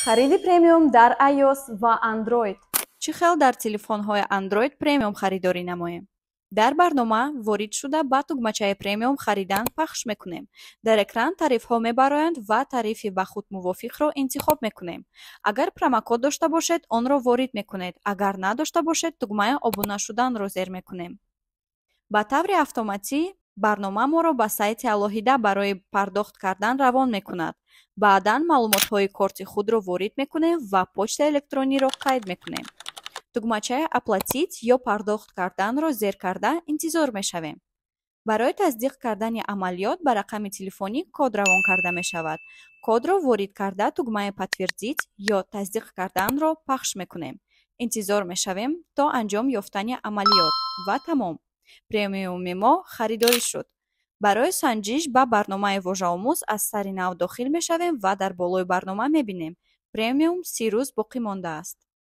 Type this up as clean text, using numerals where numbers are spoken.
Хариди премиум дар iOS ва Android. Чӣ хел дар телефонҳои Android премиум харидорӣ намоем? Дар барнома ворид шуда, ба тугмачаи «Премиум харидан» пахш мекунем. Дар экран тарифҳо мебароянд ва тарифи ба худ мувофиқро интихоб мекунем. Агар промокод дошта бошед, онро ворид мекунед, агар надошта бошед, тугмаи «Обуна шудан»-ро зер мекунем. Ба таври автоматӣ барнома моро ба сайти алоҳида барои пардохт кардан равон мекунад. Баъдан маълумотҳои корти худро ворид мекунем ва почтаи электрониро қайд мекунем. Тугмачаи «Оплатить» ё «Пардохт кардан»-ро зер карда, интизор мешавем. Барои тасдиқ кардани амалиёт ба рақами телефонӣ код равон карда мешавад. Кодро ворид карда, тугмаи «Подтвердить» ё «Тасдиқ кардан»-ро пахш мекунем. Интизор мешавем то анҷом ёфтани амалиёт ва тамом, премиуми мо харидорӣ шуд. Барои санҷиш ба барномаи вожаомӯз аз сари нав дохил мешавем ва дар болои барнома мебинем: премиум 30 рӯз боқӣ мондааст.